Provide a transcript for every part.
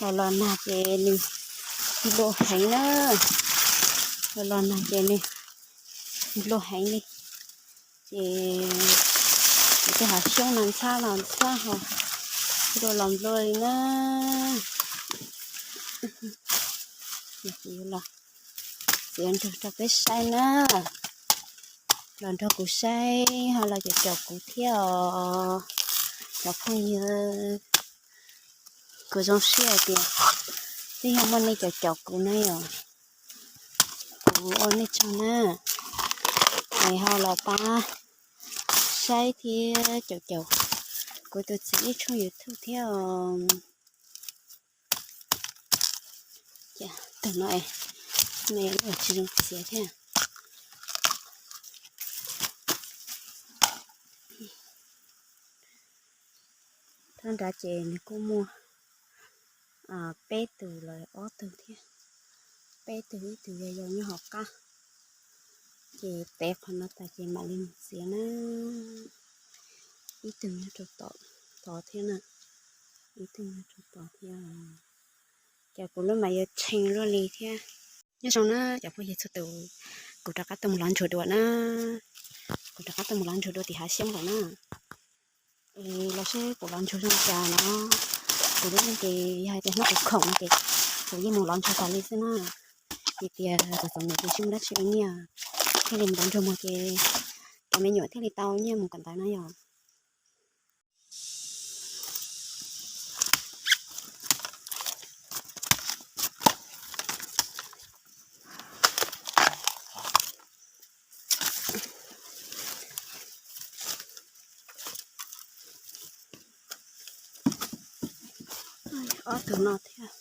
Los los nag ces nws nplua heev na. Los los nag ces nws nplua heev li. Ces tej hav xyoob no ntxhab los ntxhab ho nplua los nplua li na. Txiv yuav nrog rau peb saib na. Los nrog kuv saib ho los caum caum kuv thiab os cov phooj ywg. Kuv zoo siab hais tias twb yog muaj nej caum caum kuv na yom. Kuv ua nej tsaug na. Es ho los pab saib thiab caum caum kuv tus txiv ib tshooj YouTube thiab os. Tus no es me tsis zoo txiav thiab. Thaj nrad ces nws kuj muaj peb tus los ob tug thiab. Peb tug, ib tug yog yau nyob hauv qab. Ces tev qhov no tas ces mam li mus txiav na. Ib tug nyob rau tom tod thiab na. Ib tug nyob rau tod thiab. Ces kuv lub mas yuav tshee luaj li thiab. Nyob zoo na cov phooj ywg txhua tus, kuv rov qab tuaj mus lov ntsuag dua na. Kuv rov qab tuaj mus lov ntsuag dua tim hav xyoob lawm na. Los seb kuv lov ntsuag zoo li cas no. Kuv lub neej ces yog hais tias hnub kuv khoom no ces kuv yeej mus lov ntsuag tas li xwb na. Vim tias txom txom nyem ces tsis muaj dab tsi ua nyiaj, thiaj li mus lov ntsuag mus ces cov me nyuam thiaj li tau nyiaj mus kawm ntawv na yom. Ob tug no thiab.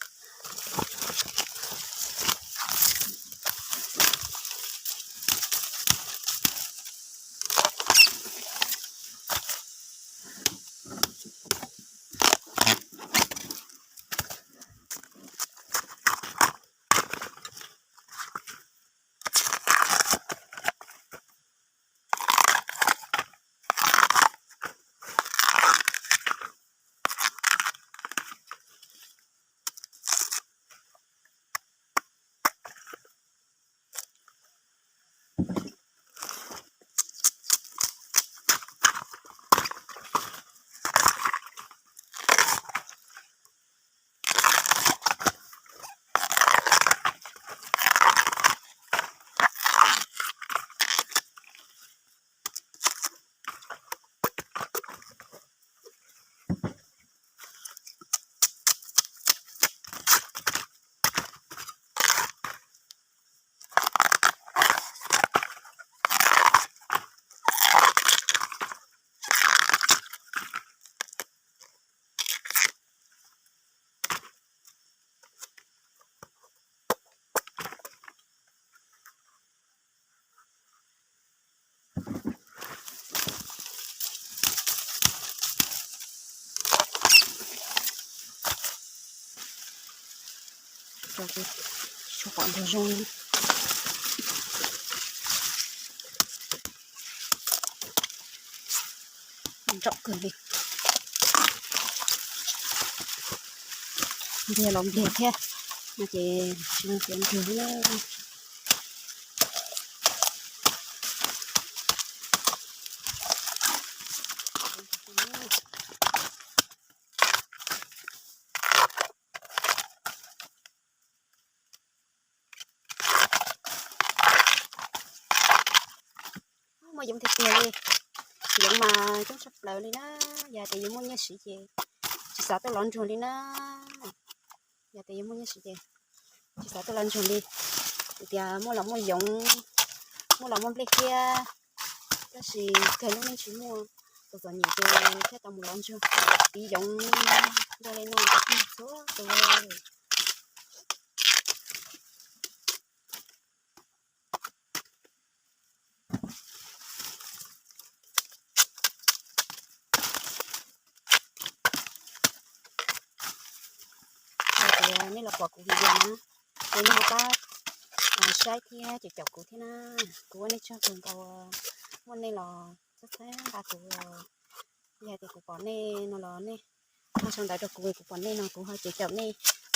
Tsis pom ntsuag zoo li. Ntsaum kawg li. Npliag los npliag thiab, no ces tsis zoo txiav ntsuag li. Muaj yoov tiag tiag li. Yoov mas coob tshaj plaws li na. Yog tias yuav muaj nyiaj siv ces tsis xav tuaj lov ntsuag li na. Yog tias yuav muaj nyiaj siv ces tsis xav tuaj lov ntsuag li. Vim tias muaj los muaj yoov, muaj los muaj nplej thiab, tab sis kawg lub neej tsis muaj, txom txom nyem ces thiaj tau mus lov ntsuag, tiv yoov nrog li no txhua tus. Yog tias nej los pom kuv video na, ces nej ho pab saib thiab caum caum kuv thiab na. Kuv ua nej tsaug kawg nkaus, muaj nej los txhawb txhawb nqa kuv. Yog tias kuv pom nej no los nej ho sau ntawv rau kuv, kuv pom nej no kuv ho caum caum nej.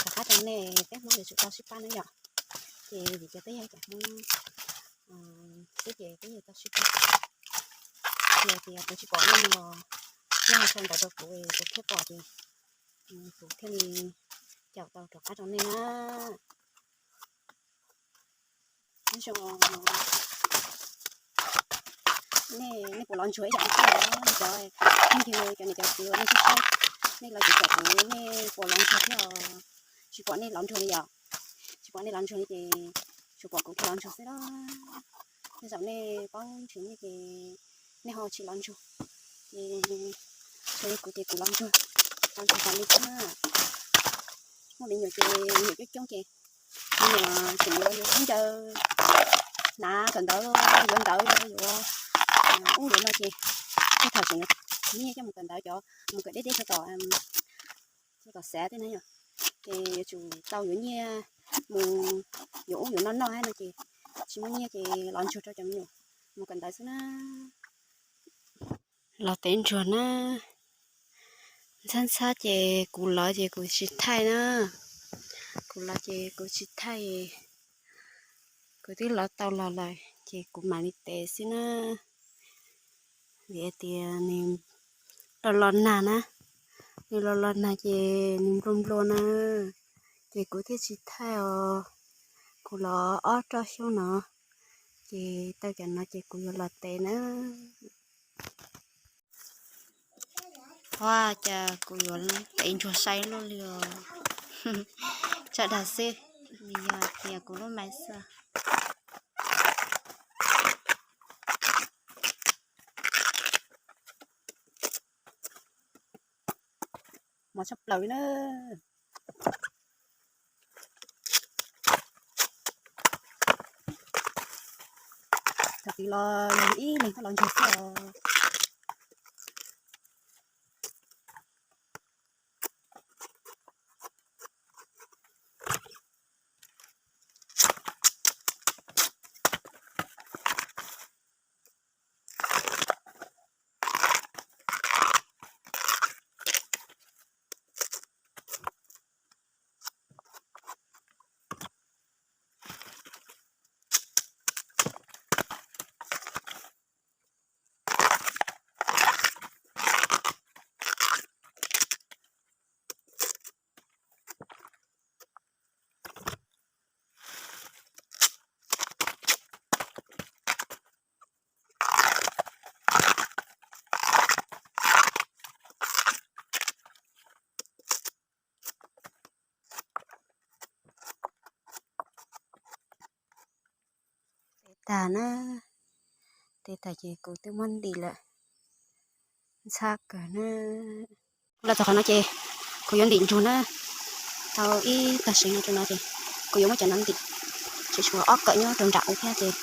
rov qab rau nej peb Hmoob yuav tsum tau sib pab na yom. Ces vim tias peb yog cov Hmoob xwb ces peb yuav tau sib pab. Yog tias kuv tsis pom nej los nej ho sau ntawv rau kuv, kuv thiaj pom ces kuv thiaj li caum tau rov qab rau nej na. Nyob zoo, nej, nej puas los ntsuag ib yam li kuv, cov phooj ywg, cov niam cov txiv uas nej saib, nej los tsis pom kuv, nej puas los ntsuag thiab? Tsis pom nej los ntsuag li yom? Tsis pom nej los ntsuag li ces tsuas pom kuv thiaj los ntsuag xwb los. Tej zaum nej paub nrhiav nyiaj ces nej ho tsis los ntsuag, ces tsuas li kuv ces kuv los ntsuag, los ntsuag tas li thiab. Muaj me nyuam ces me nyuam coob coob ces me nyuam tseem yuav, yuav khaub ncaws, hnav kawm ntawv, yuav ntawv, yuav ub yuav no ces tej thaum tseem yuav nyiaj coj mus kawm ntawv, cov mus kawm deb deb rau tom, rau tom xav tej na yom. Ces yuav tsum tau yuav nyiaj mus yuav ub yuav no noj thiab no ces tsis muaj nyiaj ces los ntsuag rau cov me nyuam mus kawm ntawv xwb na. Los tev ntsuag na, ntxhab ntxhab ces kuv lov ces kuv tsis thaij na, kuv lov ces kuv tsis thaij, kuv twb lov tau los lawm ces kuv mam li tev xwb na. Vim tias nws los los nag na, nws los los nag ces nws nplua nplua na, ces kuv thiaj tsis thaij os. Kuv los ob roj xyoob no, ces tau cov no ces kuv yuav los tev na. Ua cas kuv yuav tev ntsuag sai luaj li os. Tsa dag xwb, nws yog tias kuv lub maiv xwb. Mos tshaj plaws li na. Thaum twg los yog ib leeg tuaj los ntsuag xwb os. Tev tag na, tev tag ces kuv twb muab ntim lawm, ntxhab kawg na. Los txog qhov no ces kuv yuav ntim ntsuag na, tau ib tag seev no rau no ces kuv yuav muab cov no ntim, tseem tshuav ob kawm nyob rau nram ub thiab ces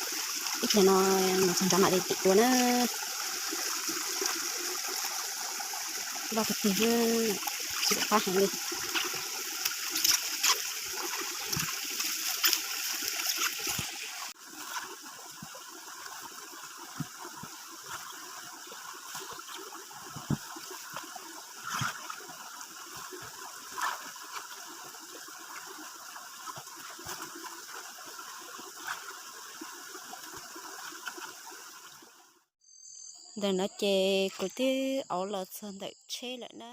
ib pliag no mus txog nrad mam li ntim dua na. Loj tiag tiag, tsis pom qab heev li. Ntawm no ces kuv twb auv los txog ntawm tsheb lawm na.